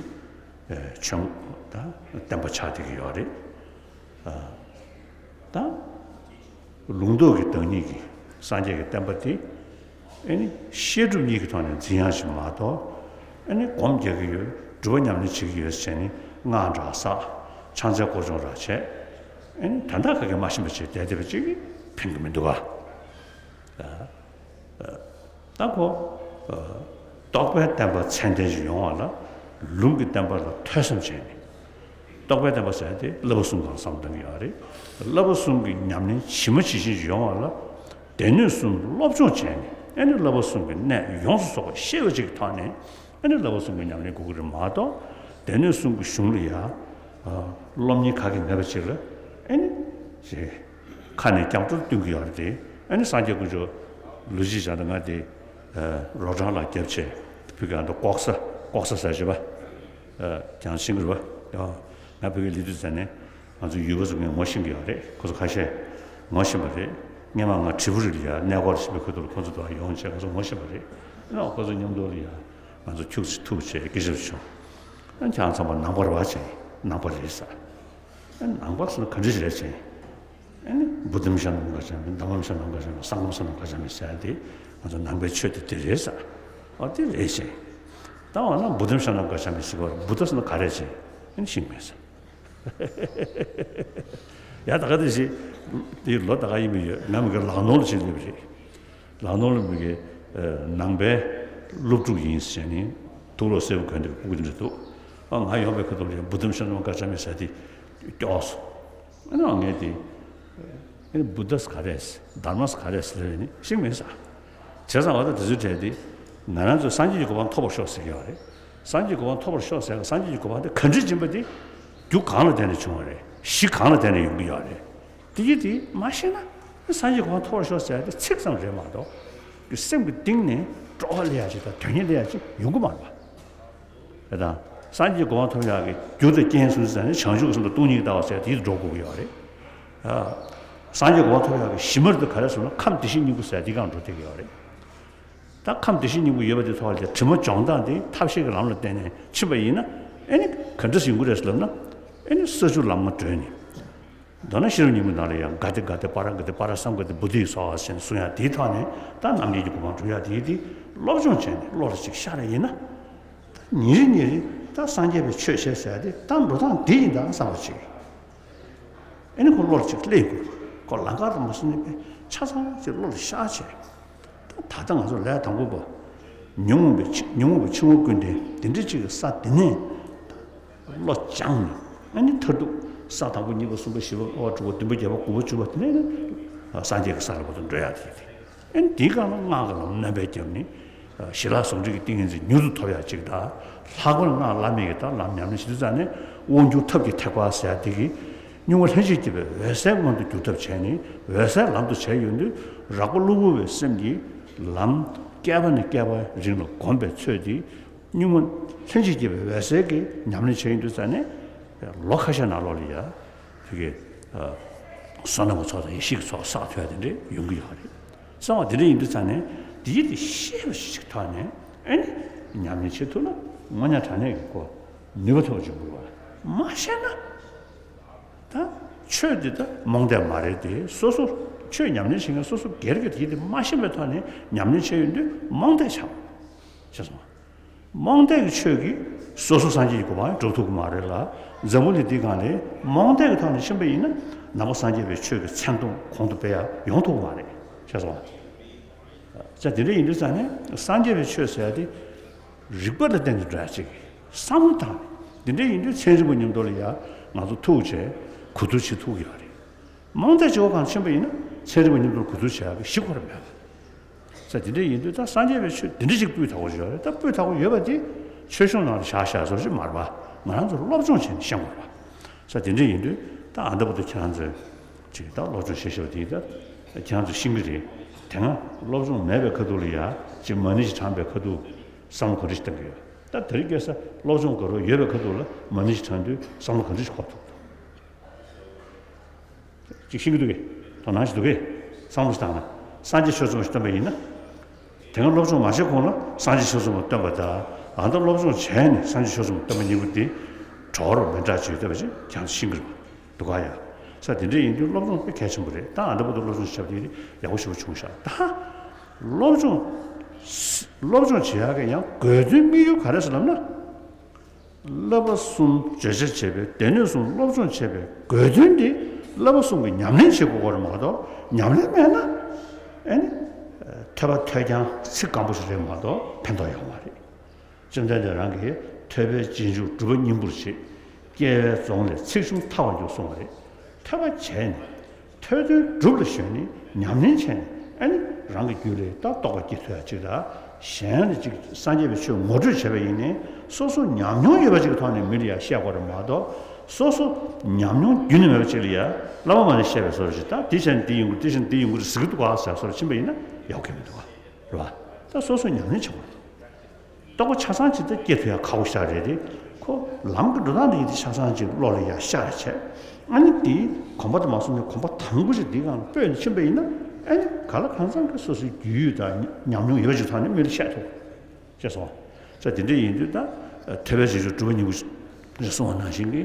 ཨ་ཆོས་དང་བསྟན་པ་ཆགས་བསྡད་ཀྱི་ཡོད་རེད། ཨ་ད་ལུང་རྟོགས་ཀྱི་བདག་ཉིད་ཀྱི་སངས་རྒྱས་ཀྱི་བསྟན་པ་དེ། ཨ་ནི་བཤད་སྒྲུབ་གཉིས་ཀྱི་ཐོག་ནས་འཛིན་ཡག་ཞིག་མ་གཏོགས། ཨ་ནི་སྒོམ་རྒྱག་གི་ཡོད། སྒྲུབ་པ་ཉམས་ལེན་བྱེད་ཀྱི་ཡོད་ཟེར་ནས་སྔགས་འདྲ་བསགས། ཕྱག་འཚལ་སྐོར་སྦྱོང་འདྲ་བྱས། ཨ་ནི་ད་ལྟ་ག་གེ་མ་ཤེས་པ་བྱས་བསྡད་བསྡད་པ་ཅིག་གིས་ཕན་གྱི་མི་འདུག་ག་ད་ཁོ། རྟོགས་པའི་བསྟན་པ་ཚད་ལྡན་ཞིག་ཡོང་བ་ལ། ལུང་གི་བསྟན་པ་ལ་ཐོས་བསམ་བྱས་ནས། རྟོགས་པའི་བསྟན་པ་ཟེར་ཡ་དེ་བསླབ་པ་གསུམ་གང་བསམ་གཏོང་གི་ཡོད་རེད། བསླབ་པ་གསུམ་གྱི་ཉམས་ལེན་ཇི་མ་ཇི་བཞིན་ཞིག་ཡོང་བ་ལ། སྡེ་སྣོད་གསུམ་སློབ་སྦྱོང་བྱས་ནས། ཨ་ནི་བསླབ་པ་གསུམ་གྱི་གནད་ཡོངས་སུ་རྫོགས་པ་ཤེས་པ་ཅིག་གི་ཐོག་ནས། ཨ་ནི་བསླབ་པ་གསུམ་གྱི་ཉམས་ལེན་དགོས་ཀྱི་རེད་མ་གཏོགས། སྡེ་སྣོད་གསུམ་གྱི་གཞུང་ལ་ཡ། སློབ་གཉེར་ག་གེ་མེད་པ་ཅིག་ལ། ཨ་ནི། ཅེས། ཁ་ནས་སྐྱབས་འགྲོ་སྟོན་གྱི་ཡོད་རེད་དེ། ཨ་ནི་སངས་རྒྱས་དཀོན་མཆོག་ལུས་ཅིག་བཞག་ན་ང་དེ་རོ་བྲང་ལ་བརྒྱབ་བྱས། ཕ་གི་ཨ་མདོ་ལྐོག་ཟ། ལྐོག་ཟ་ཟེར་བྱས་པ། ཨ་ཀྱང་ཤེས་ཀྱི་རེད་པ། ཡ། ང་ཕ་གི་སླེབས་དུས་ཙ་ནས་ང་ཚོ་ཡུལ་པ་ཚོ་ངས་ངོ་ཤེས་ཀྱི་ཡོད་རེད། ཁོ་ཚོ་ཁ་ཤས་ངོ་ཤེས་པ་རེད། སྔོན་མ་ང་དྲིལ་བུ་རི་ལ་ཡ་གནས་སྐོར་ཕྱིན་པའི་ཁུལ་དུ་ལ་ཁོ་ཚོ་དང་ཡོང་བྱས་ང་ཚོ་ངོ་ཤེས་པ་རེད། ཨ་ནི་ཁོ་ཚོ་མཉམ་དུ་ལ་ཡ་ང་ཚོ་ཁྱུག་ཙམ་ཐུག་བྱས་སྐད་ཆ་བྱུང་། ཨ་ནི་ཁྱེད་རང་ཚང་མ་ནང་པ་རེད་པ་བྱས། ནང་པ་རེད་ཟེར། ཨ་ནི་ནང་པ་ཟེར་ན་ག་འདྲ་ཞིག་རེད་བྱས། ཨ་ནི་བུ་དྷམ་ཤ་ནམ་ག་ཅ་མི། དྷརྨམ་ཤ་ནམ་ག་ཅ་མི། སངྒྷམ་ཤ་ནམ་ག་ཅ་མི་ཟེར་ཡ་དེ་ང་ཚོ་ནང་པའི་ཆོས་དེ་དེ་རེད་ཟེར། ཨ་དེ་རེད་ཟེར། ད་འོ་ན་བུ་དྷམ་ཤ་ནམ་ག་ཅ་མི་ཟེར་བ། བུདྡྷ་ཟེར་ན་ག་རེ་ཟེར། ཨ་ནི་ཤེས་མེད་ཟེར། ཡ་ད་ག་དེ་ཞིག་དེ་ལོ་ད་ག་ཡིན་པ་ཡོད། ང་མི་གི་ལག་ནོར་ལ་བྱེད་ལེབ་རེད། ལག་ནོར་ལ་མི་གི་ནང་པའི་སློབ་ཕྲུག་ཡིན་ཟེར་ནས་དུག་ལོག་སེར་པོ་གོན་ཏེ་སྤུ་གུ་དེ་འདྲ་འདུག་ཨ་ང་ཡོང་པའི་ཁ་ཐུག་ལ་བུ་དྷམ་ཤ་ནམ་ག་ཅ་མི་ཟེར་དེ་སྐྱོ་སོང་། ཨ་ནི་ངས་དེ། ཨ་ནི་བུདྡྷ་ཟེར་ག་རེ་ཟེར། དྷརྨ་ཟེར་ག་རེ་ཟེར་ལབ་ནི་ཤེས་མེད་ཟེར། བྱས་ཙང་འོ་ད་དེ་ཚོའི་གྲས་དེ། ང་རང་ཚོས་སངས་རྒྱས་ཀྱི་གོ་འཕང་ཐོབ་པར་ཤོག་ཟེར་གྱི་ཡོད་རེད། སངས་རྒྱས་ཀྱི་གོ་འཕང་ཐོབ་པར་ཤོག་ཟེར་ཡ། སངས་རྒྱས་ཀྱི་གོ་འཕང་དེ་ག་འདྲ་ཡིན་པ་དེ། རྒྱུ་གང་ལ་བརྟེན་ནས་བྱུང་བ་རེད། གཞི་གང་ལ་བརྟེན་ནས་ཡོང་གི་ཡོད་རེད། དེ་གི་དེ་མ་ཤེས་ན། སངས་རྒྱས་གོ་འཕང་ཐོབ་པར་ཤོག་ཟེར་ཡ་དེ་ཚིག་ཙམ་རེད་མ་གཏོགས། སེམས་ཀྱི་གཏིང་ནས་སྤྲོ་བ་སླེབས་ཡ་ཅིག་དང་དོན་གཉེར་སླེབས་ཡ་ཅིག་ཡོང་གི་མ་རེད་པ། དེ་དང་། སངས་རྒྱས་གོ་འཕང་ཐོབ་ཡག་གི་རྒྱུ་དང་རྐྱེན་སུ་ཟེར་ན། བྱང་ཆུབ་ཀྱི་སེམས་དང་སྟོང་ཉིད་ཀྱི་ལྟ་བ་ཟེར་དེའི་འགྲོ་དགོས་ཀྱི་ཡོད་རེད། ཨ། སངས་རྒྱས་གོ་འཕང་ཐོབ་ཡག་གི་གཞི་མ་དེ་ག་རེ་ཟེར་ན། ཁམས་བདེ་གཤེགས་སྙིང་པོ་ཟེར་དེའི་སྒང་འགྲོ་བསྡད་ཀྱི་ཡོད་རེད། ད་ཁམས་བདེ་གཤེགས་སྙིང་པོ་ཡོད་པ་དེ་ཐོག་ལ་དྲི་མ་སྦྱོང་སྟངས་དེ་ཐབས་ཤེས་ཀྱི་ལམ་ལ་བརྟེན་ནས་ཕྱིན་པ་ཡིན་ན། ཨེ་ནི་ག་འདྲ་ཡོང་གི་རེད་ཟེར་ལབ་ན། ཨེ་ནི་ས་བཅུ་ལམ་ལྔ་བགྲོད་ནས། མདོར་ན་ཤེས་རབ་སྙིང་པོའི་ནང་ལ་ཡང་ག་ཏེ་ག་ཏེ་པཱ་ར་ག་ཏེ་པཱ་ར་སཾ་ག་ཏེ་བོ་དྷི་ཡི་སྭཱ་ཧཱ་ཟེར་ནས་གསུང་ཡ་དེའི་ཐོག་ནས། ད་རྣམ་མཁྱེན་གྱི་གོ་འཕང་སྒྲུབ་ཡ་དེ་དེ་སློབ་སྦྱོང་བྱས་ནས་བློ་ལ་ཅིག་ཤར་ཡ་ཡིན་ན། ད་ཉིན་རེ་ཉིན་རེ་ད་སངས་རྒྱས་པའི་ཆོས་བྱས་ཟེར་ཡ་དེ་ད་འགྲོ་སྟངས་འདི་ཡིན་ད་བསམ་པ་ཅིག་ཨེ་ནི་ཁོ་བློ་ལ་ཅིག་སླེབས་དགོས། ཁོ་ལམ་ཁ་དང་མ་སོང་ནས་པས་ཆ་ཚང་ཅིག་བློ་ལ་ཤར་བྱས། ད་ད་ལྟ་ང་ཚོ་ལས་དང་པོ་པ། ཉོན་མོངས་པའི་ཕྱི་ཉོན་མོངས་པའི་ཕྱི་ངོ་ཀུན་ལྡན་དེ་འདྲ་ཅིག་གི་ས་དེ་ནས་བློ་སྦྱངས་ནས། ཨ་ནི་མཐར་ཐུག་ས་དང་པོ་གཉིས་པ་གསུམ་པ་བཞི་པ་ལྔ་པ་དྲུག་པ་བདུན་པ་བརྒྱད་པ་དགུ་པ་བཅུ་པ་དེ་ནས་ནི་སངས་རྒྱས་ཀྱི་ས་ལ་བར་དུ་འགྲོ་ཡག་དེ་རེད། ཨ་ནི་དེའི་སྒང་ལ་སྔགས་ཀྱི་ལམ་རྣམ་པར་བརྒྱབ་ནས། ཞི་ལྷག་ཟུང་འཇུག་གི་ཏིང་ངེ་འཛིན་མྱུར་དུ་ཐོབ་ཡག་ཅིག་དང་། ལྷག་པར་སྔགས་བླ་མེད་ཀྱི་ད་ལམ་ཉམས་ལེན་བྱེད་དུས་ཙང་ནས་དབང་སྒྱུར་ཐབས་ཀྱི་ཐེག་པ་ཟེར་ཡ་དེ་གི། གཉུག་མ་ལྷན་ཅིག་སྐྱེས་པའི་འོད་གསལ་མངོན་དུ་གྱུར་ཐབས་བྱས་ནས། འོད་གསལ་ལམ་དུ་བྱས་ཡོང་དུས། རགས་པ་གློ་བུར་བའི་སེམས་ཀྱིས་ལམ་བསྐལ་པ་ནས་བསྐལ་པའི་རིང་ལ་གོམས་པའི་ཚུལ་དེ། གཉུག་མ་ལྷན་ཅིག་སྐྱེས་པའི་འོད་གསལ་གྱི་ཉམས་ལེན་བྱས་ཡོང་དུས་ཙང་ནས། ལོ་ཁ་ཤས་ནང་ལོགས་ལ་ཡ། དེ་གའི་བསོད་ནམས་ཀྱི་ཚོགས་དང་ཡེ་ཤེས་ཀྱི་ཚོགས་བསགས་ཐུབ་ཡ་དེ་འདྲ་ཡོང་གི་ཡོད་རེད། གསང་བ་དེ་འདྲ་ཡིན་དུས་ཙང་ནས་དེའི་དེ་ཤེས་པ་ཞིག་ཐོག་ནས། ཨེ་ནི་ཉམས་ལེན་བྱེད་ཐུབ་ན་དངོས་གནས་དྲང་གནས་ཀྱི་གོ་ནུས་པ་ཐོབ་ཅིག་འབུལ་བ། མ་ཤེས་ན། ད་ཆོས་འདི་ད་རྨོངས་དད་མ་རེད་དེ། སོ་སོ་ཆོས་ཉམས་ལེན་བྱེད་མཁན་སོ་སོ་སྒེར་གྱི་དེ་དེ་མ་ཤེས་པའི་ཐོག་ནས་ཉམས་ལེན་བྱས་ཡོང་དུས་རྨོངས་དད་ཆགས། ཤེས་སོང་། རྨོངས་དད་ཀྱི་ཆོས་ཀྱིས་སོ་སོ་སངས་རྒྱས་ཀྱི་གོ་འཕང་སྒྲུབ་ཐུབ་ཀྱི་མ་རེད་ལ། འཛམ་བུ་གླིང་འདིའི་སྒང་ལ་རྨོངས་དད་ཀྱི་ཐོག་ནས་ཕྱིན་པ་ཡིན་ན། ནང་པ་སངས་རྒྱས་པའི་ཆོས་ཀྱི་མཚན་མཐོང་གོང་དུ་སྤེལ་ཡ་ཡོང་ཐུབ་མ་རེད། ཤེས་སོང་ང་། ཅག་དེ་འདྲ་ཡིན་དུས་ཙང་ནས་སངས་རྒྱས་པའི་ཆོས་ཟེར་ཡ་དེ་རིགས་པ་ལ་བརྟེན་ནས་འགྲོ་ཡ་ཅིག་བསམ་བློ་བཏང་ནས། དེ་འདྲ་ཡིན་དུས་ཚན་རིག་པ་མཉམ་དུ་ལ་ཡ་ང་ཚོ་ཐུག་བྱས་གོ་བསྡུར་བྱེད་ཐུབ་ཀྱི་ཡོད་རེད། མང་ཚོགས་སྤྱི་བོ་གང་ཕྱིན་པ་ཡིན་ན་ཚན་རིག་པ་མཉམ་དུ་གོ་བསྡུར་བྱེད་ཡ་གི་གཞི་ཁོ་ར་མེད་པ། ས་དེ་འདྲ་ཡིན་དུས་ད་སངས་རྒྱས་པའི་ཆོས་དེ་འདྲ་ཞིག་སྤུས་དག་པོ་ཡོད་རེད། ད་སྤུས་དག་པོ་ཡོད་པ་དེ་ཆོས་གཞུང་ནང་ལ་བཞག་བཞག་བཟོ་ཞིག་མ་རེད་པ། ང་རང་ཚོ་སློབ་སྦྱོང་བྱས་ནས་ཤེས་དགོས་རེད་པ། ས་དེ་འདྲ་ཡིན་དུས་ད་ཨ་འདྲ་པོ་ད་ཁྱེད་རང་ཚོས་ཅིག་ད་སློབ་སྦྱོང་བྱེད་ཤེས་པ་དེ་ད་ཁྱེད་རང་ཚོས་ཤེས་ཀྱི་རེད། དེ་སྔ་སློབ་སྦྱོང་མེད་པའི་ཁ་ཐུག་ལ་ཡ་ཅིག་མ་ཎི་ཞིག་བགྲངས་པའི་ཁ་ཐུག་བསམ་བློ་ག་འདྲ་ཞིག་བཏང་གི་ཡོད། ད་དེ་རིང་ཁ་སང་སློབ་སྦྱོང་དགའ་རབ་ཡོད་པའི་ཁ་ཐུག་ལ་མ་ཎི་ཞིག་བགྲངས་དུས་བསམ་བློ་ག་འདྲ་ཞིག་འཁོར་ཐུབ་འདུག་ཅིག་ཤེས་ཀྱི་འདུག་གས། དོ་སྣང་ཞིག་འདུག་གས། བསམ་བློ་ཞིག་བཏང་ན། སངས་རྒྱས་ཆོས་ཚོགས་ཤིག་སྟོན་པ་ཡིན་ན། དེ་སྔ་སློབ་སྦྱོང་མ་བྱས་གོང་ལ་སངས་རྒྱས་ཆོས་ཚོགས་སྟོན་པ་དང་། ཨ་ད་སློབ་སྦྱོང་བྱས་ནས་སངས་རྒྱས་ཆོས་ཚོགས་སྟོན་པ་གཉིས་པོ་དེ་བྲལ་བ་མི་འདྲ་ཅིག་ཡོད་པ་ཅིག་ཁྱེད་ཚོ་ཤེས་ཀྱི་རེད་པ། འདུག་ག་ཡ། ས་དེ་འདྲ་ཡིན་དུས་སློབ་སྦྱོང་དཔེ་གལ་ཆེན་པོ་རེད། ད་ཨ་འདྲ་པོ་འདུག་སློབ་སྦྱོང་བྱས་པ་དེ་ཡག་པོ་ཞེ་པོ་བྱུང་ཤག་ད་སློབ་སྦྱོང་། སློབ་སྦྱོང་བྱེད་ཡག་གི་ཡང་དགོས་དོན་དམིགས་ཡུལ་ག་རེ་ཟེར་ལབ་ན། བསླབ་པ་གསུམ་བརྗོད་བྱ་བྱས་པའི་སྡེ་སྣོད་གསུམ་སློབ་སྦྱོང་བྱས་པའི་དགོས་དོན་དེ་བསླབ་པ་གསུམ་གྱི་ཉམས་ལེན་བྱེད་དགོས་པ་རེད་མ་གཏོགས། ཉམས་ལེན་མེད་ན་ཨེ་ནི་ཐོས་པ་ཐོས་རྐྱང་ཚིག་སྐམ་པོ་ཞིག་རེད་མ་གཏོགས་ཕན་ཐོགས་ཡོང་བ་རེད། བཅོམ་ལྡན་འདས་རང་གིས་ཐོས་པས་རྗེས་འཇུག་སྒྲུབ་པ་སྙིང་པོར་བྱེད། སྐྱེ་བའི་རྫོང་ལས་ཚེགས་ཆུང་ཐར་བར་འགྱུར་གསུངས་པ་རེད། ཐོས་པ་བྱས་ནས། ཐོས་དོན་སྒྲུབ་ལ་གཞོལ་ནས་ཉམས་ལེན་བྱས་ནས་ཨ་ནི་རང་གི་རྒྱུད་ལ་ད་རྟོགས་པ་སྐྱེ་ཐུབ་ཡ་ཅིག་དང་། གཞན་ལ་ཅིག་སངས་རྒྱས་པའི་ཆོས་ངོ་སྤྲོད་བྱས་པ་ཡིན་ནའི་སོ་སོ་ཉམས་མྱོང་ཡོད་པ་ཅིག་གི་ཐོག་ནས་མི་ལ་ཡ་བཤད་དགོས་རེད་མ་གཏོགས། སོ་སོ་ཉམས་མྱོང་རྒྱུད་ནས་མེད་པ་ཅིག་ལ་ཡ་བླ་མ་མ་ནས་བཤད་པའི་བཟོ་འདྲ་ཅིག་ད་འདི་བྱས་ན་འདི་ཡོང་གི་རེད། འདི་བྱས་ན་འདི་ཡོང་གི་རེད་ཟེར་གི་འདུག་ག་ཟེར་བཟོ་འདྲ་ཕྱིན་པ་ཡིན་ན་ཡག་གི་མི་འདུག་ག་རེད་པ། ད་སོ་སོ་ཉམས་ལེན་བྱེད་དགོས་རེད། རྟོགས་པ་ཆ་ཚང་ཅིག་ད་སྐྱེ་ཐུབ་ཡ་ཁག་པོ་ཞེ་དྲག་རེད་དེ། ཁོ་ལམ་གྱི་འགྲོ་སྟངས་དེ་ཡིན་དུས་ཆ་ཚང་ཅིག་བློ་ལ་ཡ་ཤར་བྱས། ཨ་ནི་དེའི་གོམ་པ་དེ་མ་སོང་ནས་གོམ་པ་དང་པོ་ཞིག་འདིའི་སྒང་ལ་སྤོས་ནས་ཕྱིན་པ་ཡིན་ན། ཨ་ནི་ག་ལ་གང་འཚམ་གྱི་སོ་སོའི་རྒྱུས་ཡོད་དང་ཉམས་མྱོང་ཡོད་པ་ཅིག་ཐོག་ནས་མི་ལ་བཤད་ཐུབ། ཤེས་སོང་། ས་དེ་འདྲ་ཡིན་དུས་ད་ཐོས་པས་རྗེས་འཇུག་སྒྲུབ་པ་སྙིང་པོ་རེད་གསུངས་པ་ནང་བཞིན་གྱི་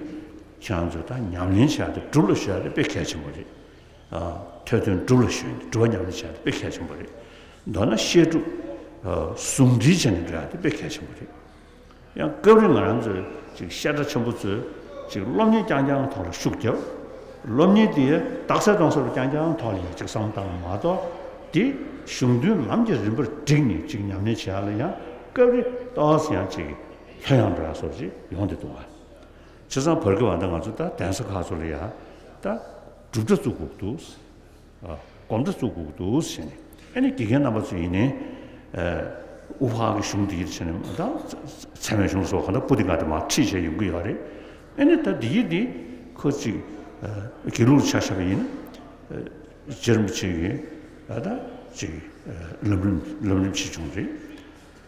ཁྱེད་རང་ཚོས་ད་ཉམས་ལེན་བྱས་ཏེ་སྒྲུབ་ལ་གཞོལ་ཡ་དེ་དཔེ་གལ་ཆེན་པོ་རེད། ཨ། ཐོས་དོན་སྒྲུབ་ལ་གཞོལ་ནས་སྒྲུབ་པ་ཉམས་ལེན་བྱས་ཏེ་དཔེ་གལ་ཆེན་པོ་རེད། མདོར་ན་བཤད་སྒྲུབ། ཨ། ཟུང་འབྲེལ་བྱས་ནས་འགྲོ་ཡ་དེ་དཔེ་གལ་ཆེན་པོ་རེད། ཡང་སྐབས་རེ་ང་རང་ཚོས་ཅིག་བཤད་གྲྭ་ཆེན་པོ་ཚོས་ཅིག་སློབ་གཉེར་རྐྱང་རྐྱང་ཐོག་ལ་ཤུགས་བརྒྱབ། སློབ་གཉེར་དེ་རྟགས་གསལ་གཏོང་ས་རུ་རྐྱང་རྐྱང་ཐོག་ལ་ཡང་ཅིག་བསམ་བློ་བཏང་བ་མ་གཏོགས། དེ་གཞུང་དོན་ལམ་གྱི་རིམ་པར་བསྒྲིགས་ནས་ཅིག་ཉམས་ལེན་བྱེད་ཡ་ལ་ཡང་སྐབས་རེ་ཏོག་ཙམ་ཡང་ཅིག་ལྷོད་ཡངས་འགྲོ་ཡ་བཟོ་འདྲ་ཅིག་ཡོང་བསྡད་འདུག་ག་བྱས་ཙང་བར་སྐབས་ད་ང་ཚོ་ད་གདན་ས་ཁག་ཚོ་ལ་ཡ་ད་སྒྲུབ་གྲྭ་བཙུགས་དགོས་ཀྱི་འདུག་ཨ། སྒོམ་གྲྭ་བཙུགས་དགོས་ཀྱི་འདུག་ཟེར་ནས། ཨ་ནི་དགེ་རྒན་རྣམ་པ་ཚོ་ཡིན་ནའི། ཨ། དབུ་ཕར་གྱི་གཞུང་འདི་ཡིན་ཟེར་ནས་ད་ཚད་མའི་གཞུང་སོགས་གང་ལྟར་པོ་ཏི་ག་དེ་མར་ཁྲིད་བྱས་ཡོང་གི་ཡོད་རེད། ཨ་ནི་ད་འདི་ཡིན་འདི་ཁོ་ཅིག་ཨ། དགེ་ལུགས་ལ་ཆ་བཞག་པ་ཡིན་ན། ཨ། རྗེ་རིན་པོ་ཆེ་གི་ཨ་ད་ཅིག་ཨ། ལམ་རིམ་ལམ་རིམ་ཞིག་བྱུང་རེད།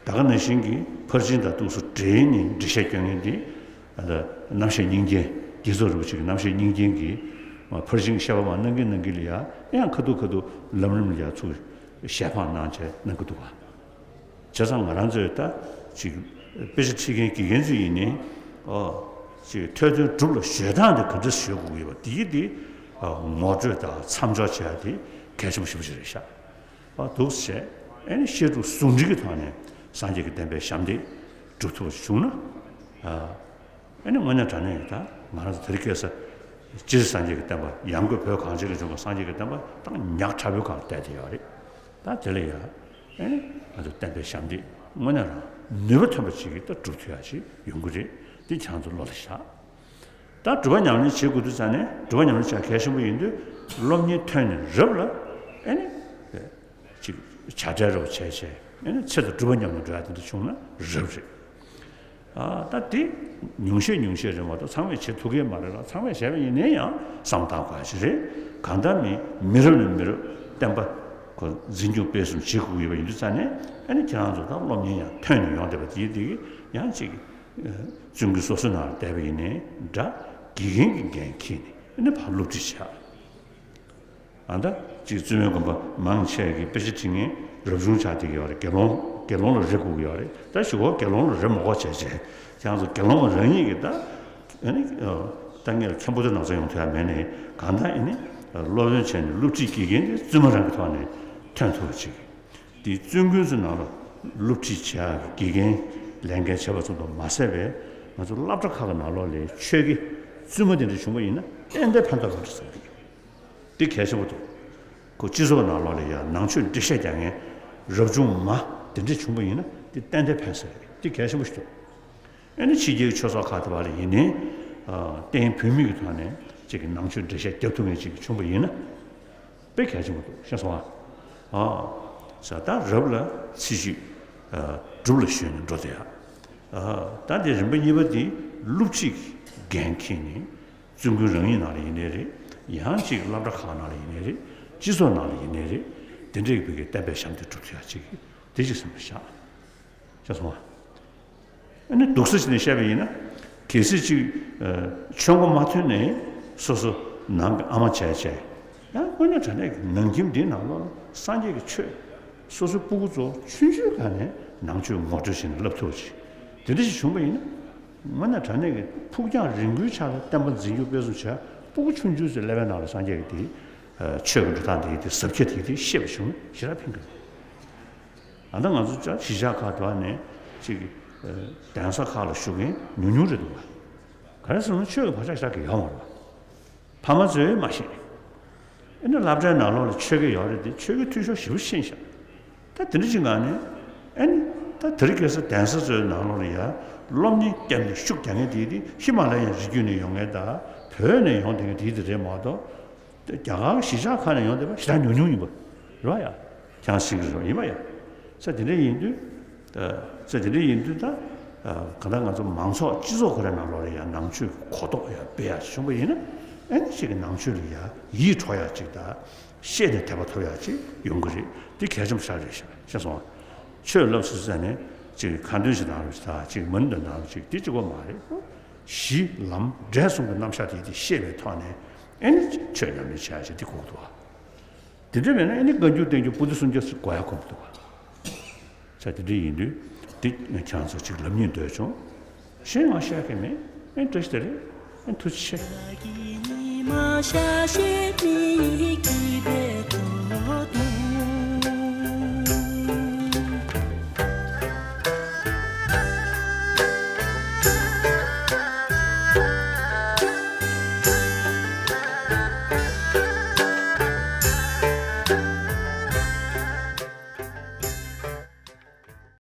ད་ག་ནང་བཞིན་གྱི་ཕར་ཕྱིན་དང་ཏུའུ་སུ་འབྲེལ་ནས་འགྲེལ་བཤད་སྐྱོན་མཁན་འདི། ཨ་ད་རྣམ་བཤད་སྙིང་རྗེ། རྒྱལ་ཚབ་རིན་པོ་ཆེ་གི་རྣམ་བཤད་སྙིང་རྗེ་གིས་མ་ཕར་ཕྱིན་གྱི་བཤད་པ་མ་གནང་གིན་གནང་གིན་ལ་ཡ་ཡང་ཁ་ཐུག་ཁ་ཐུག་ལམ་རིམ་ལ་ཡ་ཚུར་ཞལ་འཕངས་གནང་བྱས་གནང་གི་འདུག་ག་བྱས་ཙང་ང་རང་ཚོས་ད་ཅིག་དཔེ་ཆ་ཁྲིད་མཁན་དགེ་རྒན་ཚོ་ཡིན་ནའི། ཨོ། ཅིག་ཐོས་དོན་སྒྲུབ་ལ་གཞོལ་སྟངས་དེ་ག་འདྲ་གཞོལ་དགོས་ཀྱི་ཡོད་པ་དེ་ཡིན་དེ། ཨ། ངོ་སྤྲོད་དང་མཚམས་འཇོག་བྱེད་ཡ་དེ་གལ་ཆེན་པོ་ཞེ་པོ་ཅིག་རེད་ཤག་ཨ། འདུག་སེ་བྱས། ཨ་ནི་བཤད་སྒྲུབ་ཟུང་འབྲེལ་གྱི་ཐོག་ནས་སངས་རྒྱས་ཀྱི་བསྟན་པའི་ཞབས་འདེགས་སྒྲུབ་ཐུབ་པ་བྱུང་ན། ཨ། ཨ་ནི་དངོས་གནས་དྲང་གནས་ཡིན་ད་ང་རང་ཚོ་དེ་རིང་ཁ་སང་སྤྱིར་སངས་རྒྱས་ཀྱི་བསྟན་པ་ཡང་སྒོས་བོད་གངས་ཅན་གྱི་ལྗོངས་ཀྱི་སངས་རྒྱས་ཀྱི་བསྟན་པ་ད་ཉག་ཕྲ་བོའི་སྒང་བསྡད་དེ་ཡོད་རེད། ད་དེ་ལ་ཡ་ཨ་ནི་ང་ཚོ་བསྟན་པའི་ཞབས་འདེགས་དངོས་གནས་རང་ནུས་པ་ཐོན་པ་ཅིག་གིས་ད་སྒྲུབ་ཐུབ་ཡ་ཅིག་ཡོང་གི་རེད། འདི་ཁྱེད་རང་ཚོ་བློ་ལ་བཞག་ད་སྒྲུབ་པ་ཉམས་ལེན་བྱེད་དགོས་དུས་ཙང་ནས་སྒྲུབ་པ་ཉམས་ལེན་བྱ་གལ་ཆེན་པོ་ཡིན་དུས། སློབ་གཉེར་ཐོན་ནས་རབ་ལ་ཨེ་ནི་ཅིག་བྱ་བྲལ་རོགས་བྱས་བྱས། ཨེ་ནི་ཚེ་དང་སྒྲུབ་པ་ཉམས་ལེན་འགྲོ་ཡ་དེ་འདྲ་བྱུང་ན་རབ་རེད། ཨ། ད་དེ་ཉུང་ཤས་ཉུང་ཤས་རེད་མ་གཏོགས་ཚང་མས་བྱེད་ཐུབ་ཀྱི་མ་རེད་ལ། ཚང་མས་བྱས་པ་ཡིན་ན་ཡང་བསམ་བློ་བཏང་དགོས་ཡ་ཞིག་རེད། གང་ལྟར་མི་མི་རབས་ནས་མི་རབས་བསྟན་པ་ཁོ་འཛིན་སྐྱོང་སྤེལ་གསུམ་བྱེད་དགོས་ཀྱི་ཡོད་པ་ཡིན་དུས་ཙང་ནས། ཨེ་ནི་ཁྱེད་རང་ཚོ་ད་སློབ་གཉེར་ཡང་ཐོན་ནས་ཡོང་བསྡད་པ་དེ་ཡིན་དེ་ཡང་ཅིག་བཙུན་དགོན་སོ་སོའི་ནང་ལ་བསྡད་པ་ཡིན་ནའི་འདྲ། དགེ་རྒན་གྱི་འགན་འཁྱེར་ནས་ཨ་ནི་ཕར་སློབ་ཁྲིད་བྱས། ཨ། ད་ཅིག་བཙུན་མའི་དགོན་པ་མང་ཆེ་གི་དཔེ་ཆ་ཁྲིད་མཁན་རབ་བྱུང་ཆགས་བསྡད་ཀྱི་ཡོད་རེད། དགེ་སློང་དགེ་སློང་ལ་རེ་དགོས་ཀྱི་ཡོད་རེད། ད་གཞུག་གུ་དགེ་སློང་ལ་རེ་མ་དགོས་བྱས་བྱས། ཁྱེད་རང་ཚོ་དགེ་སློང་རང་ཉིད་ཀྱིས་ད་ཨ་ནི་ད་ངས་མཁན་པོ་དེ་ནང་ཚོ་ཡོང་ཐུབ་ཡ་མེད་ནའི་གང་ལྟར་ཨ་ནི་སློབ་སྦྱོང་བྱས་ནས་སློབ་ཁྲིད་དགེ་རྒན་དེ་བཙུན་མ་རང་གི་ཐོག་ནས་ཐོན་ཐུབ་པ་ཅིག་དེ་བཙུན་དགོན་ཚོའི་ནང་ལ་སློབ་ཁྲིད་བྱེད་ཡག་གི་དགེ་རྒན་ལས་འགན་བྱེད་པ་ཚོ་དང་མ་ཟད་པའི་ང་ཚོ་སློབ་གྲྭ་ཁག་གི་ནང་ལོགས་ལ་ཆོས་དགེ་བཙུན་མ་དེ་འདྲ་བྱུང་བ་ཡིན་ན་ཏན་ཏན་ཕན་ཐོགས་ཡོད་རེད་བསམ་གྱི་ཡོད། འདི་གལ་ཆེན་པོ་འདུག་ཁོ་སྤྱི་ཚོགས་ནང་ལོགས་ལ་ཡང་ནང་ཆོས་འགྲེལ་བཤད་རྒྱག་མཁན་རབ་བྱུང་མ་དེ་འདྲས་བྱུང་པ་ཡིན་ན་འདི་ཏན་ཏན་ཕན་ས་རེད། འདི་གལ་ཆེན་པོ་ཞིག་འདུག་ཨ་ནི་ཕྱི་རྒྱལ་གྱི་ཆོས་ཚོགས་ཁག་དེ་བ་ལ་ཡིན་ནའི་ཨ་བསྟན་བོད་མི་གི་ཐོག་ནས་ཅིག་གི་ནང་ཆོས་འགྲེལ་བཤད་རྒྱབ་ཐུབ་མཁན་ཅིག་བྱུང་པ་ཡིན་ན་དཔེ་གལ་ཆེན་པོ་འདུག་ཤེས་སོང་ཨ། ཨ་ས་ད་རབ་ལ་ཚིག་གཅིག་ཨ་སྒྲུབ་ལ་ཞོན་ནས་འགྲོ་དེ་ཡ། ཨ་ད་དེ་རིམ་པ་གཉིས་པ་དེ་སློབ་སྤྱི་གི་འགན་འཁྱེར་ནས། བཙུན་དགོན་རང་ཉིད་ནང་ལ་ཡིན་ནའི་རེད། ཡང་ཅིག་སློབ་གྲྭ་ཁག་ནང་ལ་ཡིན་ནའི་རེད། སྤྱི་ཚོགས་ནང་ལ་ཡིན་ནའི་རེད། དེ་འདྲའི་བོད་ཀྱི་བསྟན་པའི་ཞབས་འདེགས་སྒྲུབ་ཐུབ་ཡ་ཅིག་དེ་ཅིག་སེམས་ལ་བཞག་ཤེས་སོང་ཨ། ཨ་ནི་སྡུག་ས་ཅིག་ནས་བཤད་པ་ཡིན་ན། གལ་སྲིད་ཅིག་ཨ་ཆོས་མགོ་མ་ཐོན་ནའི་སོ་སོ་ནང་གི་ཨ་མ་བྱས་བྱས། ཡང་དངོས་གནས་དྲང་གནས་ཀྱི་ནང་ཁྱིམ་འདིའི་ནང་ལོགས་ལ་སངས་རྒྱས་ཀྱི་ཆོས་སོ་སོའི་སྤུ་གུ་ཚོ་ཆུང་ཆུང་སྒང་ནས་ནང་ཆོས་ངོ་སྤྲོད་བྱས་ནས་བསླབ་ཐུབ་པ་ཅིག་དེ་འདྲ་ཞིག་བྱུང་པ་ཡིན་ན། དངོས་གནས་དྲང་གནས་ཀྱི་ཕུགས་རྒྱང་རིང་པོའི་ཆ་ལ་བསྟན་པ་འཛིན་སྐྱོང་སྤེལ་གསུམ་བྱས། སྤུ་གུ་ཆུང་ཆུང་ཚོའི་ཀླད་པའི་ནང་ལ་སངས་རྒྱས་ཀྱི་དེ་ཆོས་ཀྱི་འགྲོ་སྟངས་དེ་དེ་ཟབ་ཁྱད་དེ་དེ་ཤེས་པ་བྱུང་ན་ཞེ་དྲག་ཕན་གི་རེད། ད་ལྟ་ང་ཚོ་ཅག་གཞིས་ཆགས་ཁག་དེ་བ་ནས་ཅིག་གདན་ས་ཁག་ལ་བཞུགས་མཁན་ཉུང་ཉུང་རེད་འདུག་བ། ག་རེ་ཟེར་ན་ཆོས་ཀྱི་བག་ཆགས་ཞེ་དྲག་གི་ཡོད་མ་རེད་བ། ཕ་མ་ཚོས་མ་ཤེས། ཨེ་ནི་སློབ་གྲྭའི་ནང་ལོགས་ལ་ཆོས་དགེ་ཡོད་རེད་དེ་ཆོས་དགེ་འཐུས་ཤོར་ཞེ་པོ་ཕྱིན་ཤག་ད་དེ་འདྲ་ཅིག་ངང་ནས་ཨེ་ནི་ད་དེ་རིང་ཁ་སང་གདན་ས་ཚོའི་ནང་ལོགས་ལ་ཡ་སློབ་གཉེར་བརྒྱབ་ནས་ཤུགས་རྒྱག་མཁན་དེ་དེ་ཧི་མ་ལ་ཡའི་རི་རྒྱུད་ནས་ཡོང་མཁན་དང་བོད་ནས་ཡོང་བསྡད་མཁན་དེ་དེ་རེད་མ་གཏོགས། རྒྱ་གར་གཞིས་ཆགས་ཁག་ནས་ཡོང་བསྡད་པ་ཞེ་དྲག་ཉུང་ཉུང་ཡིན་པ་རེད་བ་ཡ། ཁྱེད་རང་ཤེས་ཀྱི་རེད་བ་ཡིན་པ་ཡ། ས་དེ་འདྲ་ཡིན་དུས། ས་དེ་འདྲ་ཡིན་དུས་ད། གང་ལྟར་ང་ཚོ་མང་ཚོགས་སྤྱི་ཚོགས་ཁོ་རའི་ནང་ལོགས་ལ་ཡང་ནང་ཆོས་ཀྱི་གོ་རྟོགས་ཡང་སྤེལ་ཡག་ཅིག་བྱུང་པ་ཡིན་ན། ཨེ་ནི་ཅིག་གི་ནང་ཆོས་ལ་ཡང་ཡིད་འཕྲོག་ཡག་ཅིག་དང་། ཤེས་ནས་དད་པ་ཐོབ་ཡག་ཅིག་ཡོང་གི་རེད། འདི་གལ་ཆེན་པོ་ཞིག་རེད་ཤག་ཤེས་སོང་ཨ། ཆོས་བསླབ་ཟེར་ཟེར་ནས་ཅིག་ཁ་འདོན་ཞིག་གནང་རོགས་ཞེས་དང་ཅིག་མ་ཎི་འདོན་གནང་རོགས་ཅིག་འདི་གཅིག་པོ་མ་རེད། གཞི་ལམ་འབྲས་གསུམ་གྱི་རྣམ་གཞག་དེ་དེ་ཤེས་པའི་ཐོག་ནས་ཨེ་ནི་ཆོས་ཉམས་ལེན་བྱེད་ཡག་ཅིག་འདི་དགོས་འདུག་བ། དེ་འདྲ་མེད་ན་ཨེ་ནི་བཀའ་འགྱུར་བསྟན་འགྱུར་པོ་ཏི་སུམ་བརྒྱ་ཟེར་དགོས་ཡག་དགོས་མི་འདུག་བ། ས་དེ་འདྲ་ཡིན་དུས་འདི་ཁྱེད་ཚོ་ཅིག་ལབ་སྙིང་འདོད་བྱུང་། གཞན་ང་བཤད་མཁན་མེད། ཨེ་བཀྲ་ཤིས་བདེ་ལེགས། ཨེ་ཐུགས་རྗེ་ཆེ།